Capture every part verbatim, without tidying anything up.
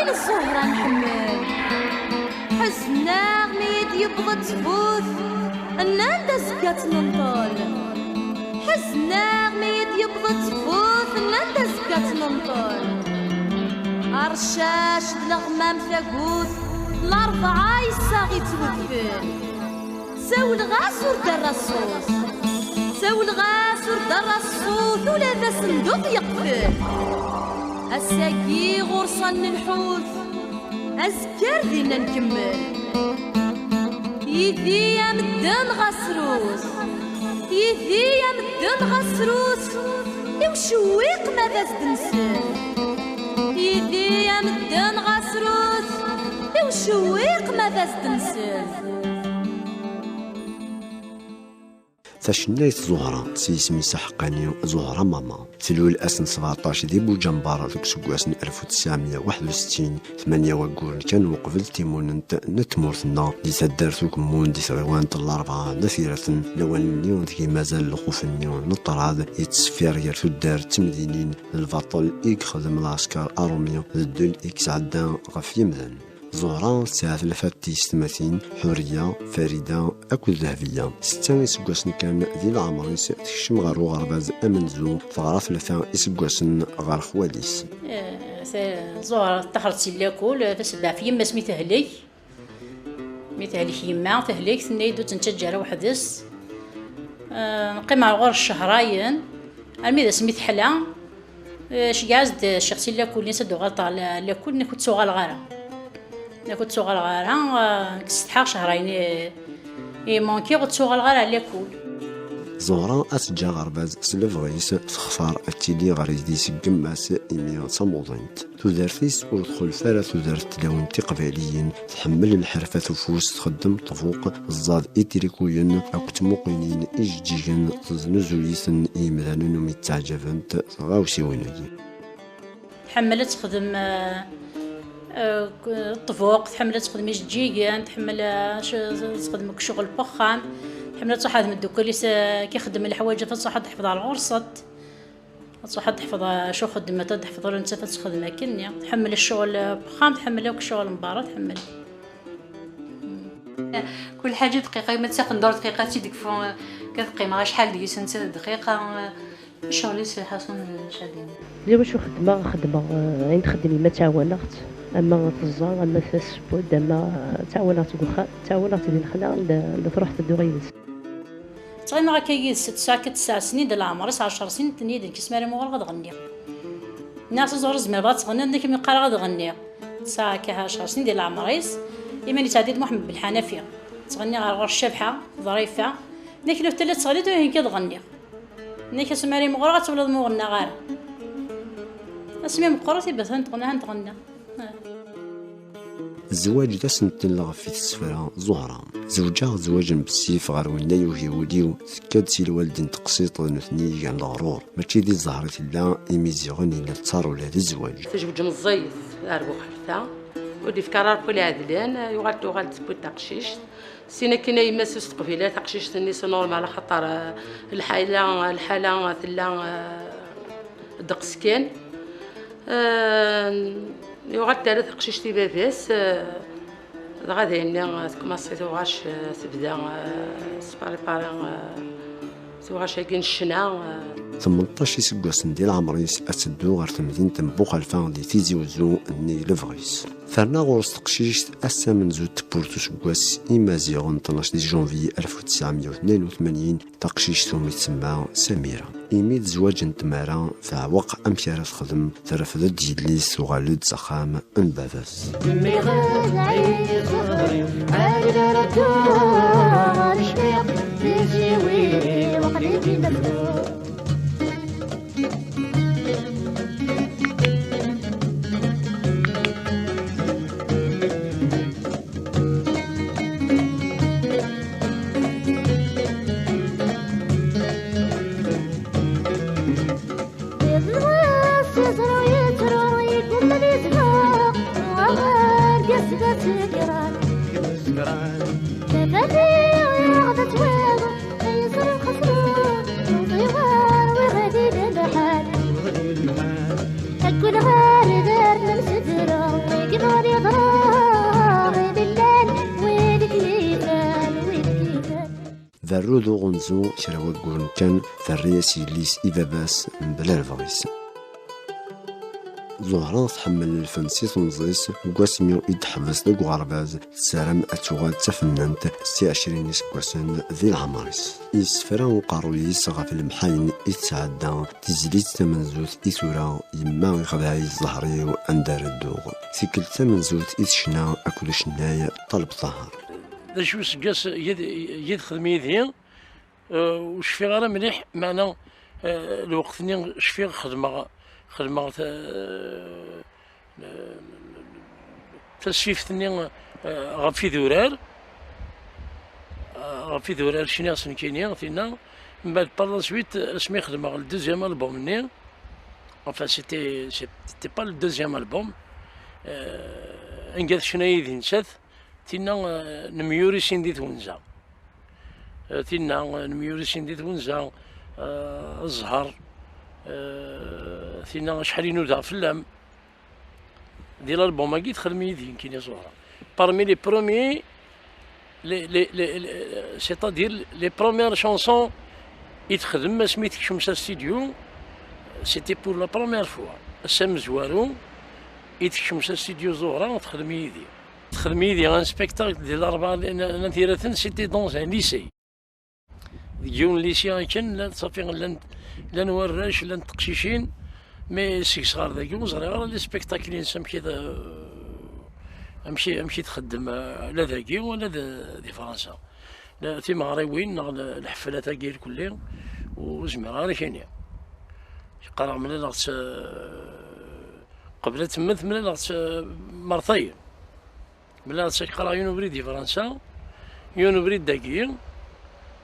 Ẓuhra nḥemmel. Ḥezneɣ mi i d-yewweḍ ttbut, nnan-d azekka ad tt-nenṭel. Ḥezneɣ mi i d-yewweḍ ttbut, nnan-d azekka ad tt-nenṭel. Arcac d leɣmam tagut, larebɛa yessaɣ-itt wedfel. Sawleɣ-as ur d-terra ṣṣut. Sawleɣ-as ur d-terra ṣṣut, ula d asenduq yeqfel. Ass-agi ɣur-s ad nelḥut, azekka ar dinna nkemmel. Yid-i a medden ɣas rut. Yid-i a medden ɣas rut, i ucewwiq ma d as-d-nsel. Yid-i a medden ɣas rut, i ucewwiq ma d as-d-nsel. Tacennayt Zuhra, s yisem-is aḥeqqani Zuhra Mama, tlul ass n sbeɛṭac di Buǧember deg useggas n alef u tesɛemya u waḥed u settin, tmanya wagguren kan uqbel timunent n tmurt-nneɣ di taddart Ugemmun di tɣiwant n Larebɛa n At Yiraten, lawan-nni deg i mazal lxuf-nni n ṭṭrad yettṣeffir gar tuddar d temdinin d lbaṭel i yexdem lɛesker aṛumi d ddel i yesɛedda ɣef yemdanen. Zuhra tesɛa tlata n tyessetmatin, Ḥuriya, Farida akked Dehbiya. Setta iseggasen kan di leɛmer-is, tekcem ɣer uɣerbaz amenzu, teɣra tlata iseggasen ɣer xwali-s. Eh, ta-, Zuhra tettaxer-d si lakul, tasebba ɣef yemma-s mi tehlek. Mi tehlek yemma, tehlek, tenna-yi-d ur tt-nettaǧǧa ara weḥd-s. Eh, neqqim ar ɣur-s cehrayen, armi d asmi teḥla. Eh, ceggeɛ-as-d ccix si lakul, nni-as ad d-uɣaleḍ ɣer la-, lakul, nni-ak ur ttuɣaleɣ ara. Nni-ak ur ttuɣaleɣ ara, eh, nekk setḥaɣ cehrayen i, i mankiɣ, ur ttuɣaleɣ ara ɣer lakul. Zuhra ad teǧǧ aɣerbaz s lebɣi-s, textar ad tili ɣer yidis n yemma-s imi d tamuḍint. Tudert-is ur txulef ara tudert n tlawin tiqbayliyin, tḥemmel lḥerfat ufus, txeddem ṭṭbuq, tẓad itrikuyen akked tmuqinin ijeǧǧigen, teznuzuy-iten i yimdanen umi ttaɛǧabent tɣawsiwin-agi. Tḥemmel ad texdem, eh, eh, ṭṭbuq, tḥemmel ad texdem ijeǧǧigen, tḥemmel, eh, sh-, ad texdem deg ccɣel n wexxam, tḥemmel ad truḥ ad tmeddukal-is, eh, k-, ixeddem leḥwayeǧ, ad truḥ ad teḥfeḍ ɣer ɣur-sent. Ad truḥ ad teḥfeḍ, eh, acu xeddment, ad teḥfeḍ ula nettat ad texdem akkenni. Tḥemmel ccɣel, eh, n wexxam, tḥemmel akk ccɣel n berra, tḥemmel. Kul ḥaǧa dqiqa, ma d taqendurt dqiqa, ad tt-id-kfu, eh, ad qqimeɣ acḥal deg-s netta d dqiqa, eh, Ccɣel-is iḥaṣun cadiyen. Di wacu xeddmeɣ, xeddmeɣ, eh, ayen txeddem yemma ttɛawaneɣ-tt, ama teẓẓa, ama tesseww-d, ama, eh, ttɛawaneɣ-tt deg uxxam, ttɛawaneɣ-tt di lexla, anda, anda truḥ tedduɣ yid-s. Ttɣimiɣ akka yid-s, tesɛa akka tesɛa snin di leɛmer-is, ɛecṛ snin, tenna-yi-d nekk asmi ara muɣreɣ ad ɣenniɣ. Nniɣ-as a Zuhra, tzemreḍ ad tɣenniḍ, nekk mi qqareɣ ad ɣenniɣ. Tesɛa akka ɛecṛ snin di leɛmer-is, iman yettɛeddi-d Muḥemmed Belḥanafi. Ttɣenniɣ ar ɣur-s Cabḥa, Ḍrifa, nekk lufta la ttɣenniɣ, ur ihin ad ɣenniɣ. Nniɣ-as mi ara imɣur ad twaliḍ ma ur ɣennaɣ ara. Asmi meqqret i batan tɣenna, han tɣenna. Zzwaǧ d asentel ɣef i tessefra Zuhra. Zewǧeɣ zzwaǧ n bessif ɣer winna yugi wul-iw, tekka-d si lwaldin teqsiṭ d nutni igan leɣrur. Mačči di zzher i tella, imi ziɣen yella ttaṛ ula d zzwaǧ. Tezweǧ meẓẓiyet ar bu xalta, ur d-ifka ara Ṛebbi lɛedlan, yuɣal tuɣal tewwi-d taqcict. Sin akin a yemma-s s teqbilat, taqcict-nni s normal, axaṭer, eh, lḥala, lḥala tella, eh, ddeqs kan. Eh, yuɣal terra taqcict i baba-s, eh, dɣa dayenni, eh, tekmaṣ i tuɣac, eh, tebda, eh, s paripari, eh, tuɣac-agi n ccna, eh. Tmenṭac iseggasen di leɛmer-is ad teddu ɣer temdint n Buxalfa di Tizi Uzzu nnig lebɣi-s. Terna ɣur-s teqcict ass amenzu n tewwurt useggas Imaziɣen, tnac di janvier alef u tesɛemya u tnin u tmanyin, taqcict umi tsemma Samira. Imi d zzwaǧ n tmara, teɛweq amek ara texdem, terfed-d yelli-s, tuɣal-d s axxam n baba-s. Mmiɣ ɛizuɣ, ɛad ara dduɣ, cfiɣ, tiziwi, waqli d imezdu. Iḍ lɣas iẓru yettru, yeggumma ad yezhu, aɣar yesda segran. Tafat iɣ yaɣ d atwaɣ, ay iẓru xesru, uḍiɣar wiɣ di lḥal. Akul ɣar idar nemsedru, Berru d uɣunzu, kra wagguren kan, terra-yas yelli-s i baba-s mebla lebɣi-s. Ẓuhra tḥemmel lfen si temẓi-s, deg wasmi i d-teḥbes deg uɣerbaz, tessaram ad tuɣal d tafennant si ɛecrin iseggasen di leɛmer-is. Yessefra uqerruy-is ɣef lemḥayen i tesɛedda tizlit tamenzut i tura: "Yemma ixdeɛ-iyi zzher-iw, anda ara dduɣ?" Tikkelt tamenzut i tecna akked ucennay Ṭaleb Ṭaher. D acu useggas i d-, i d-texdem yid-i? Eh, ur cfiɣ ara mliḥ, meɛna, eh, lweqt-nni cfiɣ xedmeɣ, xedmeɣ ta-, tasfift-nni, eh, ɣef idurar, eh, ɣef idurar cniɣ-s nekkini, tinna. Mbeɛd, par la suite, asmi xedmeɣ le deuxième album-nni, enfin, c'était, c'était pas le deuxième album, eh, anga tecna yid-i nettat, tinna, eh, nemyuri sin di twenza. Eh, tinna, eh, nemyuri sin di twenza, eh, zzher, eh, tinna acḥal i nudaɣ fell-am. Di l'album-agi texdem yid-i nekkini Ẓuhra. Parmi les premiers, les, les, les, les, c'est-à-dire les premières chansons i texdem asmi tekcem s studio, c'était pour la première fois. Ass amezwaru i tekcem s studio Ẓuhra texdem yid-i. Texdem yid-i un spectacle di Larebɛa n, n At Yiraten, c'était dans un lycée. Deg yiwen lycée akken, llan, ṣafi, llan, llan warrac, llan teqcicin, mais seg-s ɣer dagi ur ẓriɣ ara les spectacles-ines amek i d-, amek i, amek i txeddem, eh, la dagi wala d-, di Fransa. La, timeɣriwin neɣ l-, lḥeflat-agi irkelli, ur zmireɣ ara ad k-iniɣ. Qqareɣ mlaleɣ-tt, eh, qbel ad temmet, mlaleɣ-tt, eh, mertayen. Mlaleɣ-tt ad k-qqareɣ yiwen ubrid di Fransa, yiwen ubrid dagi,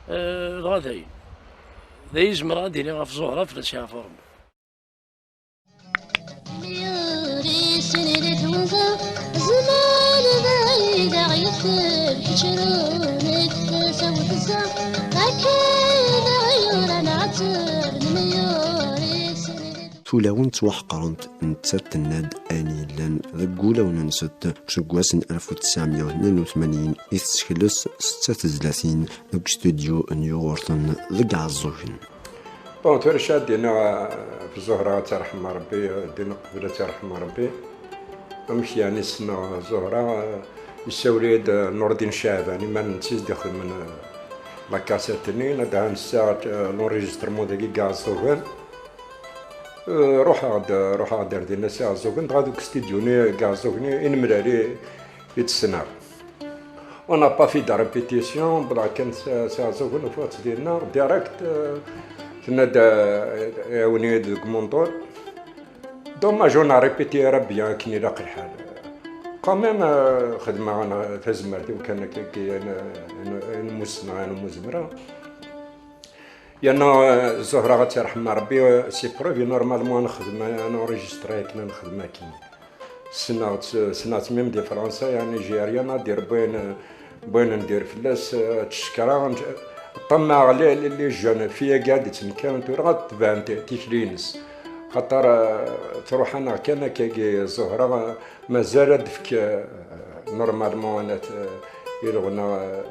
eh, dɣa dayen. D ayen zemreɣ ad d-iniɣ ɣef Ẓuhra, fell-as yeɛfu Ṛebbi. Tulawin ttwaḥeqrent, nettat tenna-d ayen yellan deg wulawen-nsent. Seg wass n alef u tesɛemya u tnin u tmanyin i tessekles setta tezlatin deg ustudyu n Yuɣurten deg Ɛeẓẓugen. Bon, tura acu ad d-iniɣ, eh, ɣef Ẓuhra, ad tt-yerḥem Ṛebbi, eh, ad d-iniɣ qbel ad tt-yerḥem Ṛebbi. Amek yeɛni ssneɣ Ẓuhra, eh, yessawel-iyi-d, eh, Nurdin Caɛban, iman netta i s-d-ixedmen, eh, la cassette-nni, ladɣa nessaɣ, eh, l'enregistrement dagi deg Iɛeẓẓugen. Eh, ruḥeɣ-d, ruḥeɣ-d ar dinna s Iɛeẓẓugen, dɣa deg ustidyu-nni deg Iɛeẓẓugen i nemlal i, i tt-ssneɣ. On n'a pas fait de répétition, wwḍeɣ kan s, s Iɛeẓẓugen, ufiɣ-tt dinna, direct, eh, tenna-d, eh, iɛawen-iyi-d deg umunṭur. Dommage, on a répété ara bien akken ilaq lḥal. Quand même, eh, xedmeɣ, eh, tazmert-iw kan akka, ayen, ayen, ayen musneɣ, ayen ur zemreɣ. Yerna, eh, Ẓuhra, ad tt-yerḥem Ṛebbi, eh, si preuve, normalement ad nexdem, ad nenregistré akken, ad nexdem akken. Ssneɣ-tt, ssneɣ-tt même di Fransa, yeɛni j'ai rien à dire, bɣiɣ, bɣiɣ ad d-iniɣ fell-as, eh, ttcekkireɣ, ṭṭemmaɛeɣ les, les, les jeunes filles-agi ad d-ittnekkaren tura ad tban ti-, tikli-ines. Xaṭer, eh, truḥ-aneɣ kan akkagi Ẓuhra, eh, mazal ad d-tefk, eh, normalement, anat, eh, i leɣna, eh,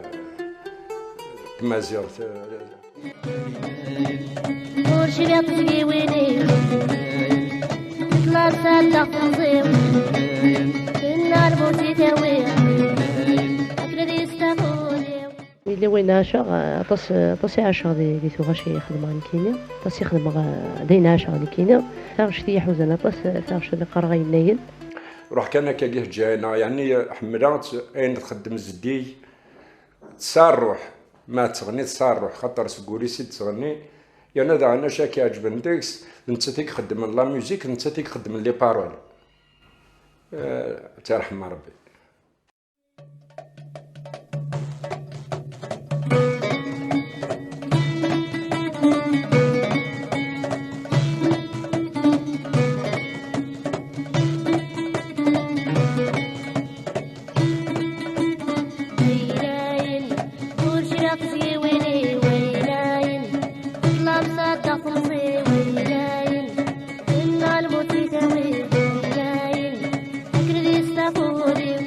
tmaziɣt, eh, Ur cbiɣ tezgiwin-iw. Teṭla lsat daɣ temẓi-w. Tenna lmut i tawi. Akken ad yestaqul-iw. Yella wayen ɛaceɣ, aṭas, aṭas i ɛaceɣ di, di tuɣac i xedmeɣ nekkini. Aṭas i xedmeɣ, eh, d ayen ɛaceɣ nekkini. Taɣect i yi-iḥuzan aṭas, eh, taɣect ad qqareɣ ayennayen. Ruḥ kan akkagi teǧǧa-aneɣ, yeɛni ḥemmleɣ-tt, ayen txeddem zeddig. Tesɛa ṛṛuḥ, ma tettɣenni tesɛa ṛṛuḥ, xaṭer seg wul-is i d-tettɣenni, yerna daɣen acu ara k-iɛeǧben deg-s, d nettat i ixeddmen la musique, d nettat i ixeddmen les paroles. Eh, ad tt-yerḥem Ṛebbi. Aylayen, ur cbiɣ tezyiwin-iw, aylayen. Teṭla lsat daɣ temẓi-w, aylayen. Tenna lmut i tawi, aylayen. Akken ad yestaqul-iw.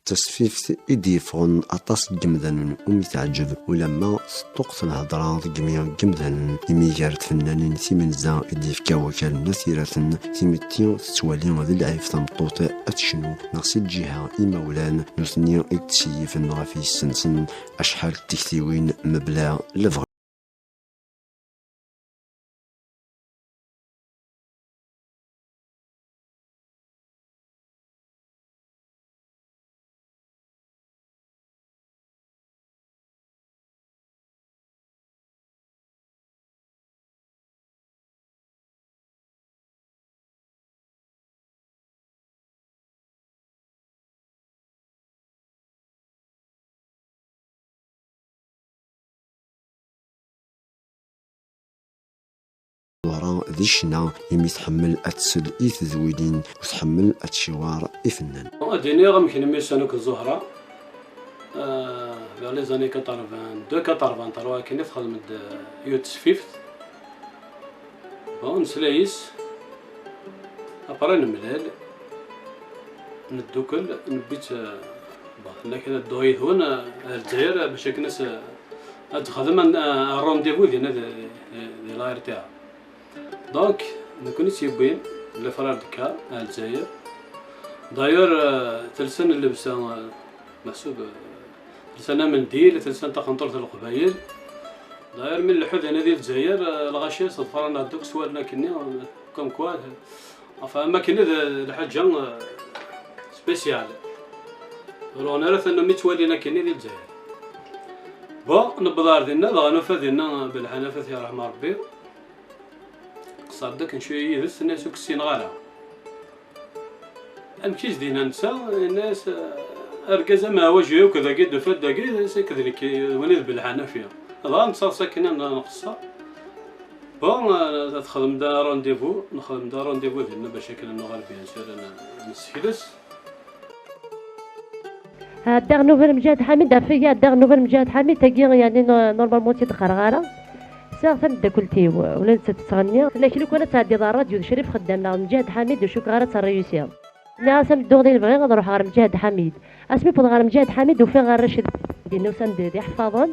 tasfift i d-yeffɣen aṭas n yemdanen umi teɛǧeb, ulamma teṭṭuqet lhedra deg imi n yemdanen, imi gar tfennanin timenza i d-yefka wakal n At Iraten, timetti tettwali d lɛib tameṭṭut ad tecnu, neɣ si lǧiha imawlan nutni i d-ttṣeyyifen ɣef yessensen acḥal n tektiwin mebla lebɣi. Ẓuhra di ccna, imi tḥemmel ad tsel i tedwilin u tḥemmel ad tciwer ifennan. Ad iniɣ amek nemyussan akked Ẓuhra, euh, vers les années quatre-vingt-deux quatre-vingt-trois akken i txedem-d, euh, yiwet tesfift. Bon, nesla yes. Après nemlal, neddukel, newwi-tt, euh, bon, tenna kan ad dduɣ yid-wen, euh, ar Lezzayer, euh, bac akken as-, euh, ad texdem un, un rendez-vous dinna di, di, di la R T A. Donc, nekkni tt-yewwin, le frère de Ka, ar Lezzayer. D'ailleurs, euh, telsa n llebsa, euh, meḥsub, euh, telsa n amendil, telsa n taqenṭurt n Leqbayel. D'ailleurs, mi nleḥḥu dinna di Lezzayer, euh, lɣaci s ḍefran-aɣ-d akk s wallen akkenni, euh, comme quoi, euh, enfin, am akken d lḥaǧa, euh, spéciale. Ur uɣen ara tannumi ttwalin akkenni di Lezzayer. Bon, newweḍ ar dinna, dɣa nufa dinna, euh, Belḥanafat yerḥem Rebbi. Qeṣṣer-d akken cwiya yid-s, tenna-yas ur k-ssineɣ ara. Amek i s-d-yenna netta? Yenna-yas, eh, argaz amehwaj akk dagi d-tufa-d dagi, s-, akked nekk, d win i d Belḥanafi. Dɣa nettaḍsa akken ad n-, nqeṣṣer. Bon, eh, texdem-d rendez-vous, nexdem-d rendez-vous dinna bac akken ad nuɣal bien sûr ad n-, nessekles. Ɛeddaɣ nnuba n Mǧahed Ḥamid, ɣef wigi ɛeddaɣ nnuba n Mǧahed Ḥamid, tagi, yeɛni, no-, normalement ur tt-id-qqareɣ ara. Sɛiɣ tameddakelt-iw, ula d nettat tettɣenni. Tella kra lukan ad tɛeddiḍ ar rradyu d Crif Xeddam neɣ d Mǧahed Ḥamid, d acu-k ara terreyusiḍ. Nniɣ-as, ad dduɣ di lebɣi, ad ruḥeɣ ɣer Mǧahed Ḥamid. Asmi wwḍeɣ ɣer Mǧahed Ḥamid, ufiɣ arrac dinna usan-d d iḥeffaḍen.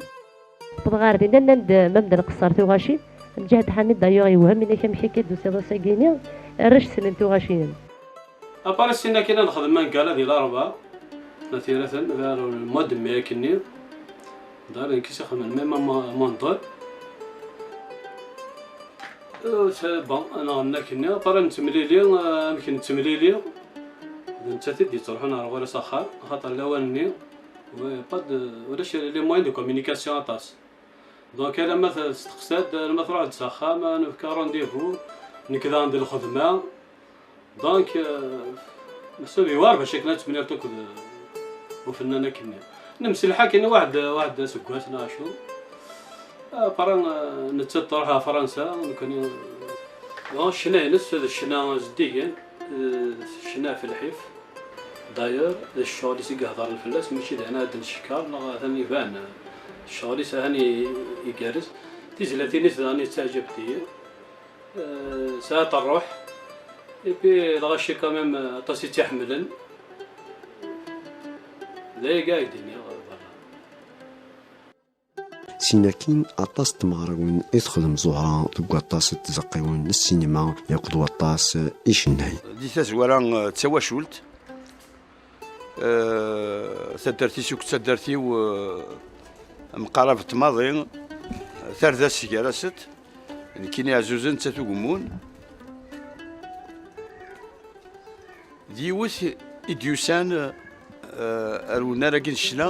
Wwḍeɣ ɣer dinna, nnan-d, ma medden qeṣṣer tuɣaci. Mǧahed Ḥamid, d'ailleurs, yewhem, yenna-k amek akka i d-tusiḍ ass-agi-nni, arrac ssnen tuɣaci-inem. Après, sinna kan ad nexdem un gala di Larebɛa n At Yiraten, vers le mois de mai akkenni. D'ailleurs, nekk i s-ixedmen même un mo-, mondol. Euh, c'est bon, ad nɣenni akkenni. Après, nettemlili, euh, amek nettemlili, d nettat i d-yettruḥun ar ɣur-s axxam, axaṭer lawan-nni, oui, pas de, ulac les moyens de communication aṭas. Donc, alamma testeqsa-d, alamma truḥ-d s axxam, ad nefk rendez-vous, nekk daɣen di lxedma. Donc, euh, meḥsub yewɛer bac akken ad temlileḍ akked, euh, ufennan akkenni. Nemselḥa akken waḥed, waḥed aseggas neɣ acu. Après, euh, nettat truḥ ɣer Fransa, nekkni, euh, bon, ccna-ines d ccna zeddigen, euh, ccna ɣef lḥif. D'ailleurs, d ccɣel-is i iheḍren fell-as, mačči d ayen ad d-neckeṛ, neɣ atan iban, ccɣel-is atan i-, igerrez. Tizlatin-is daɣen yettaɛǧabent-iyi. Euh, sɛant ṛṛuḥ. Et puis, lɣaci quand même, euh, aṭas i tt-iḥemmlen. D aya kan i k-d-iniɣ, euh, voilà. Sin akkin, aṭas n tmeɣriwin i texdem Zuhra deg waṭas n tzeqqiwin n ssinima akked waṭas n yicennayen. Di tazwara, euh, d tawacult. Eh, taddart-is akk d taddart-iw, eh, mqarabent maḍi, tarda-s gar-asent, nekkini ɛzuzen, nettat ugemmun. D yiwet i d-yusan, eh, ar unnar-agi n ccna,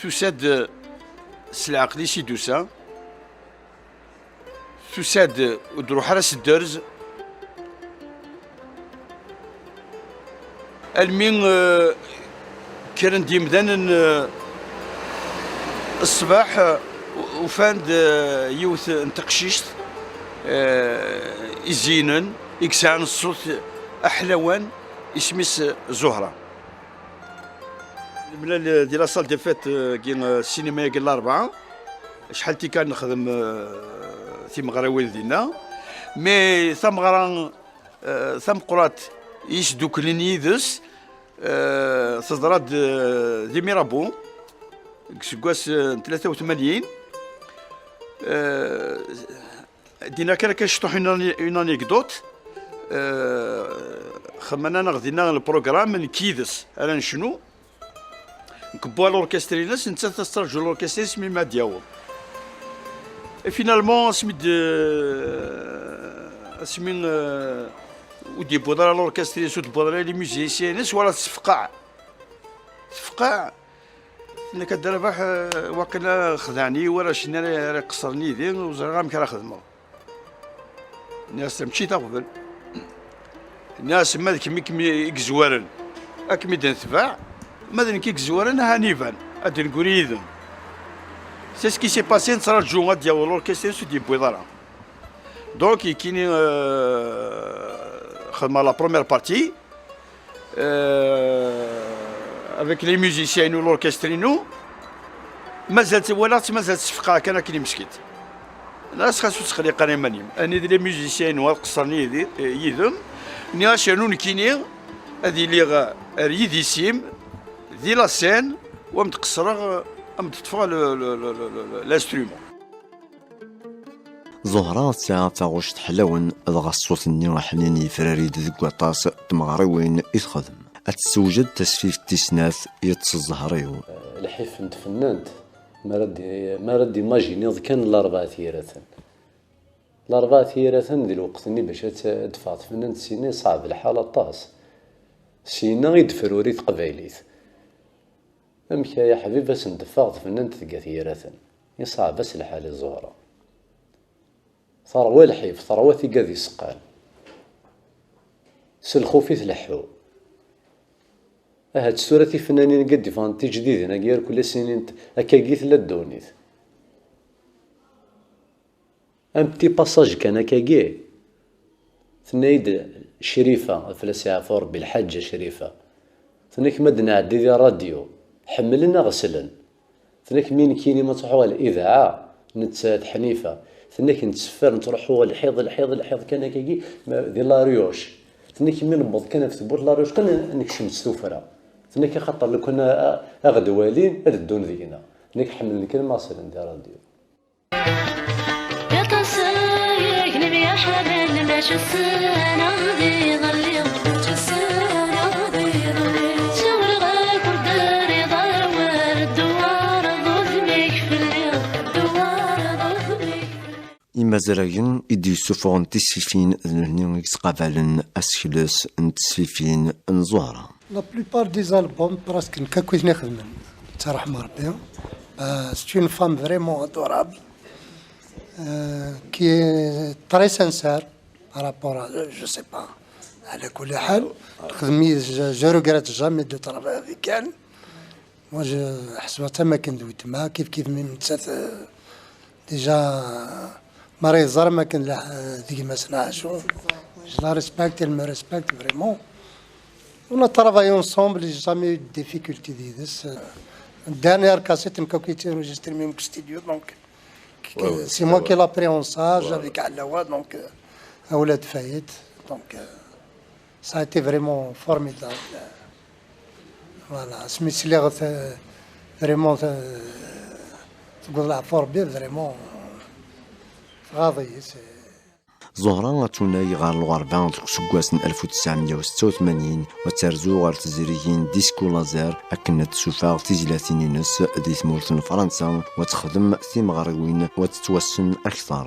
tusa-d s leɛqel-is i d-tusa. Tusa-d, ur d-ruḥ ara s dderz. Almi, eh, kkren-d yimdanen, eh, ṣṣbeḥ, eh, ufan-d, eh, yiwet n teqcict, eh, izeynen, i yesɛan ṣṣut aḥlawan, isem-is Zuhra. Nemlal, eh, di la salle des fêtes, eh, gi, eh, ssinima-agi n Larebɛa. Acḥal tikkal nexdem, eh, timeɣriwin dinna. Mais tameɣra, eh, tameqqrant i yesduklen yid-s, Eh, teḍra-d, eh, di Mirabeau, deg useggas, eh, n tlata u tmanyin. Eh, dinna kan akka ciṭuḥ une, une anecdote. Eh, xedmen-aneɣ dinna le programme, nekk yid-s ara necnu. Nkebbu l'orchestre-ines, nettat tettṛaǧu l'orchestre-ines mi ma d-yaweḍ. Et finalement, asmi d-, asmi, eh, ur d-yewwiḍ ara l'orchestre-ines, ur d-wwiḍ ara les musiciens-ines, wala tessefqeɛ. Tessefqeɛ. Tenna-k a Dda Rabaḥ, eh, waqila xedɛen-iyi warrac-nni ara, ara iqeṣṣren yid-i, ur ẓriɣ amek ara xedmeɣ. Nniɣ-as mačči d aɣbel. Nniɣ-as ma d kemm i kem-, i yezwaren, ad kem-id-netbeɛ, ma d nekk i yezwaren, aha niban, ad d-negri yid-m. C'est ce qui s'est passé, nettraǧu ad d-yaweḍ l'orchestre-ines, ur d-yewwiḍ ara. Donc, nekkini, euh, xedmeɣ la première partie, euh, avec les musiciens-inu, l'orchestre-inu. Mazal t-, walaɣ-tt mazal tessefqeɛ kan akken i meskint. Nniɣ-as xas ur ttqelliq ara iman-im. Anida les musiciens-inu ad qeṣṣren yid-, yid-m. Nniɣ-as yernu nekkini ad iliɣ ar yidis-im di la scène, u ad m-d-qeṣṣreɣ, ad m-d-ṭṭfeɣ le, le, le, le, le, l'instrument. Ẓuhra tesɛa taɣect ḥlawen, dɣa ṣṣut-nni aḥnin yefrari-d deg waṭas n tmeɣriwin i texdem. Ad tessewjed tasfift tis snat, Yeṭṭes zzher-iw. Lḥif n tfennant, mi ara d-, mi ara d-imajiniḍ kan Larebɛa Yiraten. Larebɛa Yiraten di lweqt-nni bac ad t-, ad d-teffeɣ tfennant syin, iṣɛeb lḥal aṭas. Syin i d-tefruri teqbaylit. Amek ay aḥbib ad sen-d-teffeɣ tfennant tga Yiraten? Iṣɛeb-as lḥal i Ẓuhra. Terwa lḥif, terwa tigad iseqqan. S lxuf i tleḥḥu. Ahat tura tifennanin i d-iffɣen tijdidin-agi irkul ad s-inint akkagi tella ddunit. Un petit passage kan akkagi. Tenna-yi-d Crifa, ad fell-as yeɛfu Rebbi, Lḥaǧa Crifa. Tenna-k ma d-nɛeddi di rradyu, ḥemmlen neɣ slen. Tenna-k mi nekkini ma truḥeḍ ɣer lidaɛa, nettat Ḥnifa. Tenna-k netteffer, nettruḥu ɣer lḥiḍ, lḥiḍ, lḥiḍ kan akkagi, ma, di la ruche. Tenna-k mi newweḍ kan ɣef tewwurt la ruche kan nekcem s tuffra. Tenna-k axaṭer lukan a, a, a ɣ-d-walin ad ddun deg-neɣ. Tenna-k ḥemmlen kan ma slen di rradyu. Aṭas ay agnem yeḥraren, maca ssaraɣ d iḍelli, maca ssaraɣ d iḍelli. Ssawleɣ-ak ur d-terriḍ awal, dewwareḍ udem-ik fell-i, dewwareḍ udem-ik fell-i. Imazragen i d-yessufɣen tisfifin d nutni i yettqabalen asekles n tesfifin n Ẓuhra. La plupart des albums, presque, nekk akk i ten-ixedmen. Ttṛaḥem Rebbi. Euh, c'est une femme vraiment adorable, euh, qui est très sincère par rapport à, je sais pas, على كل حال. تخدم, je, je regrette jamais de travailler avec elle. Moi, je, ḥesbeɣ-tt am akken d weltma, kif kif mi nettat, euh, déjà, mi ara yeẓra am akken la, euh, d gma-s n Ɛacu. Je la respecte, elle me respecte vraiment. On a travaillé ensemble, j'ai jamais eu de difficulté yid-s. Euh, dernière cassette, nekk akk i tt-enregistré même au studio, donc, c'est moi qui l'a pris en charge avec Alawa, donc, euh, Aoulad Fayet, donc, euh, ça a été vraiment formidable. Voilà, asmi sliɣ t-, vraiment t-, tewweḍ leɛfu Rebbi, vraiment, tɣaḍ-iyi. Ẓuhra ad tunag ɣer lɣerba deg useggas n alef u tesɛemya u setta u tmanyin, u ad terzu ɣer tezrigin disco laser akken ad tessufeɣ tizlatin-ines di tmurt n Fransa, u ad texdem timeɣriwin, u ad tettwassen akteṛ.